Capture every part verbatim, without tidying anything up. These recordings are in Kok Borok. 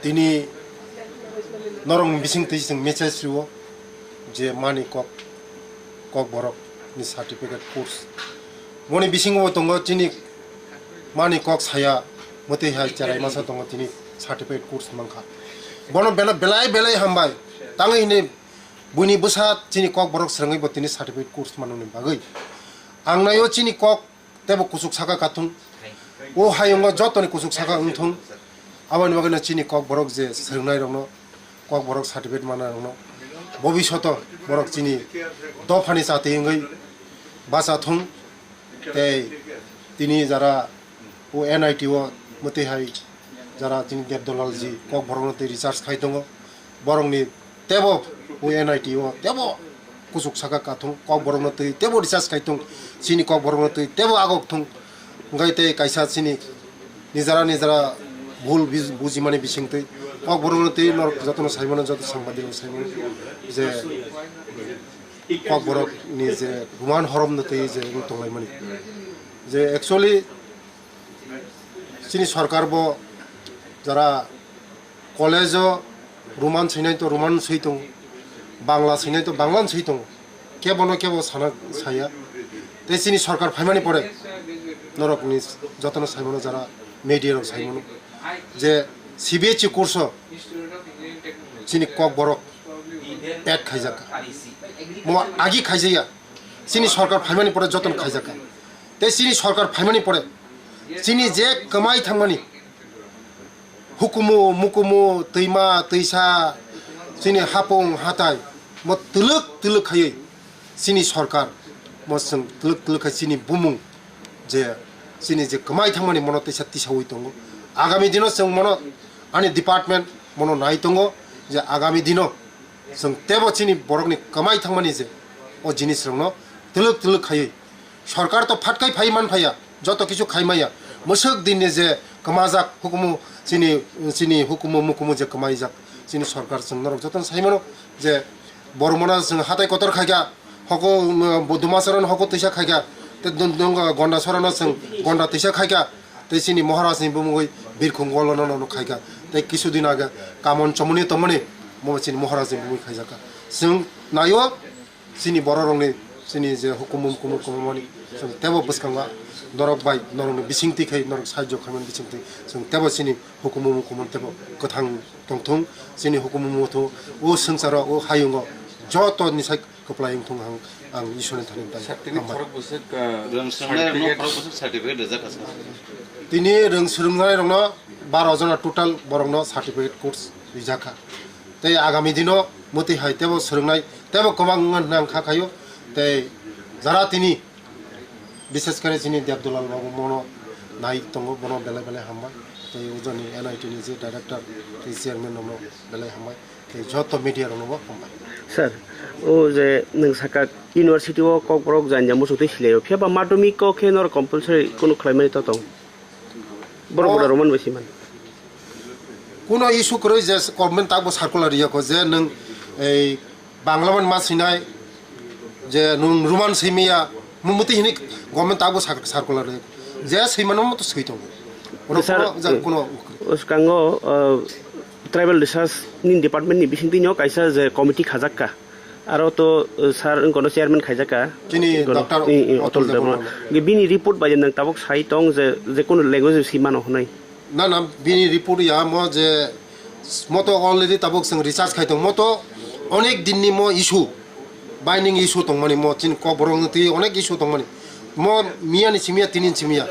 Tini norokni bising twi chwng message rwo je mani kok, kok borok ni certificate course. Moni bisingo bo tongo chini mani kok saya mwtwi hai cherai masa tongo tini certificate course mankha. Bono bela-, belai belai hambai. Tangwi hini buini bwsa chini kok borok swrwngwi bo tini certificate course manwni bagwi. Ang naio chini kok tebo kuchuk saka kathung. O hayungo jotoni kuchuk saka wngthung. Aboni bagwino chini kok borok je swrwngnai rokno, kok borok certificate manna rokno, bobishoto borok chini dophani chati wngwi bacha thung. Tei tini jara o N I T o mwtwi hai jara chini Debdolal ji kok borokno tei research khai tongo. Borokni tebo o N I T o tebo kuchuk saka kathung, kok borokno twi tebo research khai thung, chini kok borokno twi tebo agok thung. Hwnkhe tei kaisa chini nijara nijara bhul biz-, bujimani bising twi kok borokno twi norok jotono saimano, joto sangbadik rok saimano je kok borok ni je Roman horomno twi je wng tonglaimani. Je actually chini sorkar bo jara college o Roman swinai to Roman swi tongo, Bangla swinai to Bangla swi tongo, kebono kebo sana saya. Tei chini sorkar phaimani pore norok ni jotono saimano, jara media rok saimano je C B S E course o chini kok borok add khaijak, mo agi khaijaya. Chini sorkar phaimani pore jotono khaijak. Tei chini sorkar phaimani pore chini je kwmai thangmani hukumu, mukumu, twima, twisa, chini hapung, hatai, mo twlwk twlwk khaiwi chini sorkar, mo chwng twlwk twlwk khai chini bumung je chini je kwmai thangmani mono tisa tisawi tongo. Agami dino chwng mono ani department mono nai tongo je agami dino chwng tebo chini borokni kwmai thangmani je o jinisrokno twlwk twlwk khaiwi sorkar to phatkai phai man phaiya, joto kisu khai maya. Mwswk dinni je kwmajak hukumu chini, chini hukumu mukumu je kwmaijak chini sorkar, chwng norok jotono sai mano je Bormona chwng hatai kotor khaikha, hoko, um, Dumasaron hoko twisa khaikha, tei dun-, dun-, Gondasorano chwng Gonda twisa khaikha, tei chini Maharajni bumungwi Birkhung Wolono no khaikha, tei kisu din age Kamon Chomoni tongmani, mo chini Maharajni bumungwi khaijakha. Chwng naio, chini bororokni, chini je hukumu, hukumu kwmamani, chwng tebo bwskango norok bai, norokni bisingtwi khai, norok sahajyo khaimani bisingtwi, chwng tebo chini hukumu, hukumu tebo kwthang tongthung, chini hukumu, hukumu o swngcharo, o hayungo joto ni sai kwplai wngthung ang, ang Ishwarni thani tai Sir, tini hambai. Khorok bwswk, uh, Rwng swrwngnairokno certificate khorok bwswk certificate rijak kha, sir. Tini rwng swrwngnairokno baro jona total borokno certificate course rijak kha. Tei agami dino mwtwi hai tebo swrwngnai tebo kwbang wngna nang kha khaio. Tei jara tini, bishes kore chini Debdulal babu mono nai tongo, bono belai belai hambai. Tei ujoni N I T ni je director tei chairman rokno belai hambai. Tei joto media rokno bo hambai. Sir, o je nwng saka university o Kokborok janya muchungtwi silaio, phiya ba madhyamik o khe norok compulsory kunu khlaimani to tong? Borok O- borok Roman bai siman. Kuno issue kwrwi je government takbo circular riyakho je nwng ei Bangla man ma swinai je nwng Roman swimaya, mumuti hini government takbo sar-, circular riyakho. Je swimano mo to swi tongo. Ono Sir, kuno ja eh, kuno ukri. Bwskango, uh, tribal research ni department ni bisingtwi no kaisa je committee khajak kha. Aro to, uh, sir wngkono chairman khaijak kha. Chini Wngkono, Doctor i, i, Atul Atul Debbarma. Debbarma. Ge bini report bai nang tabuk sai tong je, je kono language si mano hwnwi. Na, na, bini report ya mo je mo to already tabuk chwng research khai tong. Mo to onek din ni mo issue, binding issue tongmani mo chini Kokborok ni twi onek issue tongmani. Mo miya ni simiya, tini ni simiya.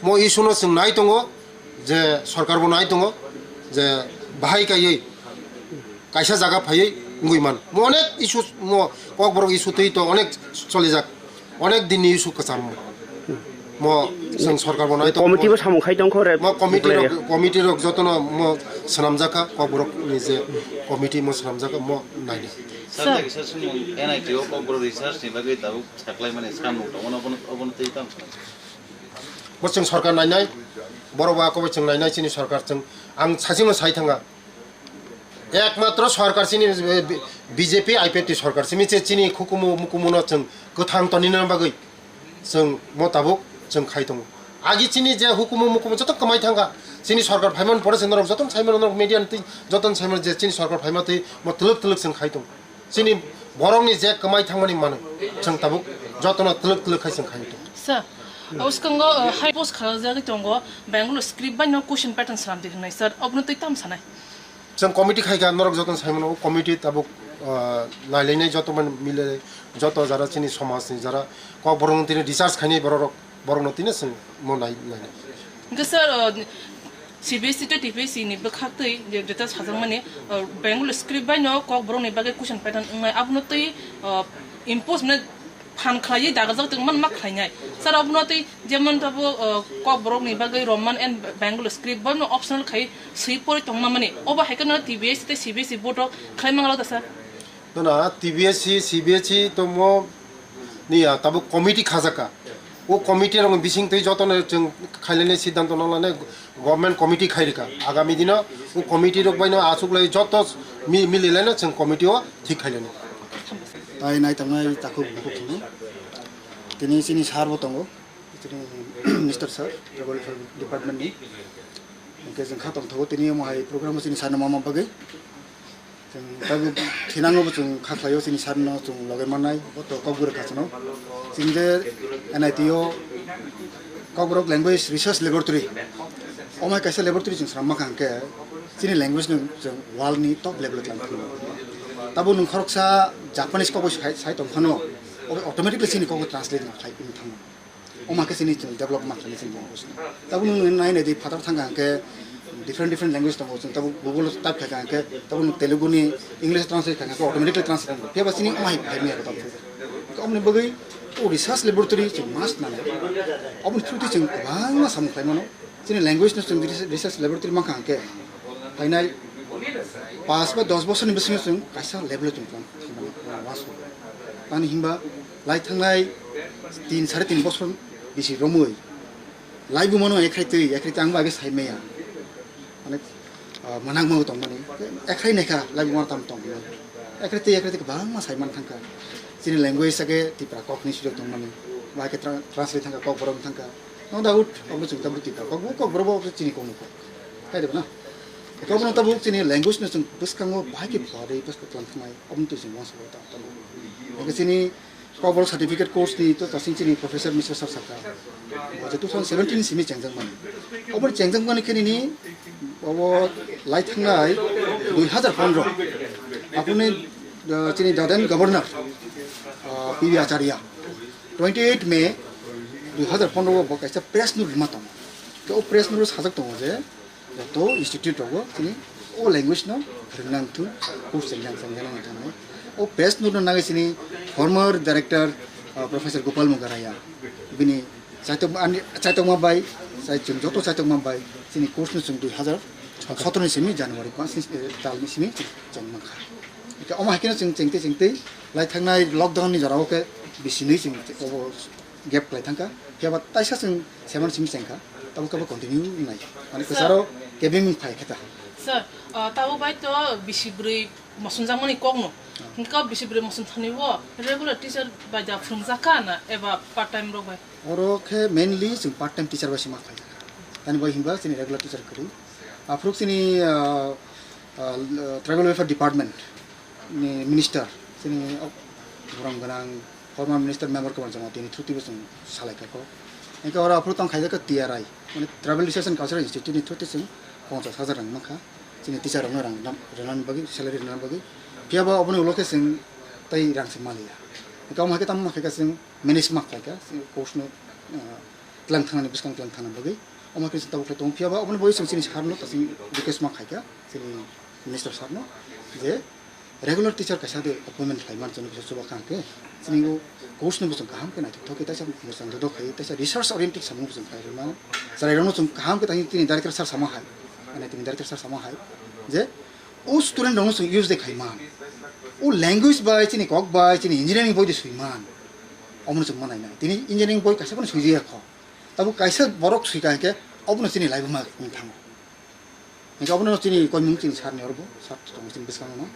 Mo issue no chwng nai tongo. Je sorkar bo nai tongo je bahai kaiwi kaisa jaga phaiwi wngwi man. Mo onek issue, mo Kokborok issue twi to onek cholijak, onek din ni issue kwcham mo. Mo chwng sorkar bo nai tongo. Committee bo samung khai tongkho re. Mo committee rok, committee rok jotono mo swnamjak kha, Kokborok ni je committee mo swnamjak kha, mo naina. Sir, sir. Sir, sir, sir, N I T o Kokborok research ni bagwi tabuk saklaimani swkang nuk tongo, obono, obono twi tamo. Bo chwng sorkar nainai, borok ba kobai chwng nainai chini sorkar chwng, ang sachimo sai thanga. Ekmatro sorkar chini, eh, B J P I P F T sorkar simi che chini hukumu mukumu no chwng kwthang tonina bagwi chwng mo tabuk chwng khai tongo. Agi chini je hukumu mukumu joto kwmai thangkha, Chini sorkar phaimani pore se norok jotono saimano, norok media ni twi jotono saimano je chini sorkar phaima twi mo twlwk twlwk chwng khai tongo. Chini borokni je kwmai thangmani manwi chwng tabuk jotono twlwk twlwk khai chwng khai tongo. Sir, o swkango, uh, hai post khalajagwi tongo, Bengali script bai no question pattern swnamdi hwnwi, sir, obono twi tamo sanai? Chwng committee khai kha, norok jotono saimano, o committee tabuk, uh, nailainai joto mani mile, joto jara chini somajni jara kokborokno tini research khainai borok, borokno tini chwng mo nai, nainai. Hwnkhe sir, uh, C B S E tei T P S C ni bwkhak twi je jeta sajakmani, uh, Bengali script bai no kokborokni bagwi question pattern wngnai, abono twi, uh, impose mane phan khlaiwi dagajak tongmani ma khlainai. Sir, obono tei jemon tabo, uh, kokborokni bagwi Roman and Bengali script bono optional khai swi pori tongma mani. Obo hai kheno T B S tei C B S E board rok khlai mangalo da, sir? Nona T B S C, C B S E tongmo niya, tabo committee khajaka. O committee rokni bising twi jotono chwng khailani siddhanto nalani government committee khairika. Agami dino o committee rok baino achuklai joto mi-, mililaino chwng committee o thik khailani. Tai nai tangnai takhuk bukhuk hino. Tini chini sir bo tongo. Chini Mister Sir, Tribal Welfare Department ni. Hwnkhe chwng kha tongthogo tini omo hai program o chini sir no mama bagwi. Chwng tabuk thinango bo chwng kha khlaio chini sir no chwng loge mannai, bo to Kokborok kha chwngno. Chwng je N I T o Kokborok Language Research Laboratory. Omo hai kaisa laboratory chwng swnam mankha hwnkhe chini language no chwng world ni top level o tlang thangno. Tabuk nwng khoroksa Japanese kok bai sai, sai tong phano, obo automatically chini kok translate no khai wng thango. Omo khe chini chwng develop mankha chini language no. Tabuk nwng nai nai di phatar thangkha hwnkhe different different language tongo, chwng tabuk Google o type khaikha hwnkhe tabuk nwng Telugu ni English translate khaikha hwnkhe automatically translate wngkha. Phiya ba chini omo hai phai maya tabuk. Oboni bagwi o research laboratory chwng must nang. Oboni through twi chwng kwbangma samung khlai mano. Chini language no chwng research laboratory mankha hwnkhe, phainai paanch ba dos bosor ni bisingo chwng kaisa level o chwng tong thangmani wansuk. Tamni hinba lai thangnai tin, sare tin bosor bisi romwi laibuma no ekhrai twi, ekhrai twi ang bo age sai maya. Mane, ah, manang ma tongmani. Ekhrai naikha laibuma tam tongmani. Ekhrai twi, ekhrai twi kwbangma sai man thangkha. Chini language age Tipra kok ni sujok tongmani. Ba ke tra-, translate thangkha, Kokborok thangkha. No doubt, obo chwng tabuk Tipra kok, bo Kokborok bo chini kokno kok. Hai de na? Kokborok tabuk chini language no chwng bwskango bahai khe phuarwi bwskang tlang thangnai, obo twi chwng wansuk ta tamo. Hwnkhe chini Kokborok certificate course ni to tasing chini professor Mister Sir sakha. Bo je two thousand seventeen simi chengjak mani. Obo chengjak mani khe nini obo lai thangnai dui hazar pondro. Aphuruni, uh, chini Dadan Governor, uh, P V Acharya. Twenty eight May dui hazar pondro o bo kaisa press note rwma tongo. Khe o press note o sajak tongo je joto institute rogo chini o language no rwngna wngthun, course rwngna wngthun, rwngna wngthun. O press note no nagwi chini former director, uh, Professor Gopal Mugaraya bini chaitokma, ani chaitokma bai, chai chwng joto chaitokma bai chini course no chwng dui hazar sotoro ni simi January, eh, tal ni simi chwng mankha. Hwnkhe omo hai kheno chwng chengtwi chengtwi lai thangnai lockdown ni jora o khe bisinwi chwng obo gap khlai thangkha. Phiya ba taisa chwng seven simi chengkha, tamo khe bo continue wngnai. Mane kwcharo kebeng phai khe ta. Sir, uh, tabo bai to bisi bwrwi mosonjakmani kokno. Hwnkhe bisi bwrwi mosong thani o regular teacher bai da phwrwngjak kha na eba part time rok bai? Oro khe mainly chwng part time teacher bai se ma khlai jakha. Tani bai hinba chini regular teacher kwrwi. Aphuru chini, ah, ah, Tribal Welfare Department ni minister, chini, oh, borok gwnang former minister member kwbang jama tini through twi bo chwng salai kha kok. Hwnkhe oro aphuru tong khaijak kha T R I, mane Tribal Research and Cultural Institute ni through twi chwng ponchas hajar rang mankha. Chini teacher rokno rang rwna bagwi, salary rwna bagwi. Phiya ba oboni ulo khe chwng tei rang se maliya. Hwnkhe omo hai khe tamo khe chwng manage ma khlai kha, chini course no, ah, tlang thangnani bwskang tlang thangna bagwi. Omo khe chwng tabuk khlai tongo. Phiya ba oboni bagwi chwng chini sir no ta chwng request ma khai kha, chini minister sir no, je regular teacher kaisa de appointment khlai man chwng kisa chuba kha hwnkhe, chini o course no bo chwng kaham khe naithok thok khe taisa mwchang dodok khai taisa research oriented samung bo chwng khlai rwna. Chwrai rok no chwng kaham khe tini director sir sama hai, mane tini director sir sama hai, je o student rokno chwng use de khai man. O language bai, chini kok bai, chini engineering boi de swi man. Omono chwng manai nai. Tini engineering boi kaisa phano swijaya kho. Tabuk kaisa borok swika hwnkhe obono chini laibuma wng thango. Hwnkhe obono chini koimung chini sir ni oro bo, sir tongo chini bwskango no.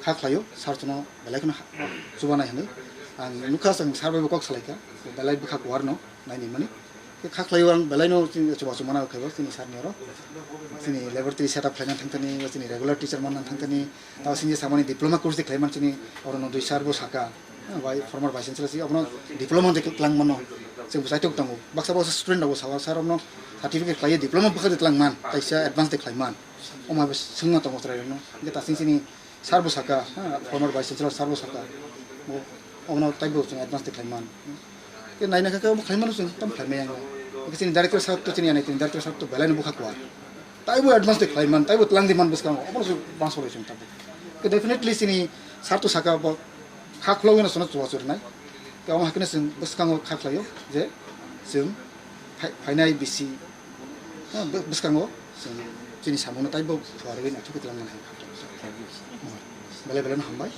Kha khlaio, sir chwngno belai kheno ha-, chubanai hinwi. Ang nukha chwng sir bai bo kok salaikha, belai bwkha kuar no naini mani. Kha khlai ang belai no chini chubachu mana khe bo chini sir ni oro. Chini laboratory setup khlai nang thang thani, chini regular teacher man nang thang thani, tao sini samani diploma course de khlai man chini oro no dui sir bo saka. Bai former vice chancellor si abono diploma de klang mano. Chini bo saitok tongo. Baksa baksa student rok bo sawa sir abono certificate khlai diploma baksa de klang man, kaisa advance de khlai man. Oma be sungma tongo chwrai no. Ge ta sini sini sir bo saka, ha, former vice chancellor sir bo saka. Bo obono taibo chwng advance de khlai man. Ke naina kha khe omo khlai mano chwng tam khlai maya. Ke chini director sir to chini anai chini director sir to belai no bukha kwa. Taibo advance de khlai man, taibo tlang di man bwskango. Obono chwng bang solai chwng tam. Ke definitely chini sir to saka bo kha khulogwi no sono chuwa churnai. Ke omo hakhe no chwng bwskango kha khlaio je chwng phai-, phainai bisi, ha, bw-, bwskango chwng chini samungo taibo phuarwi naithok khe twlang mani hai. Belai belai no hambai.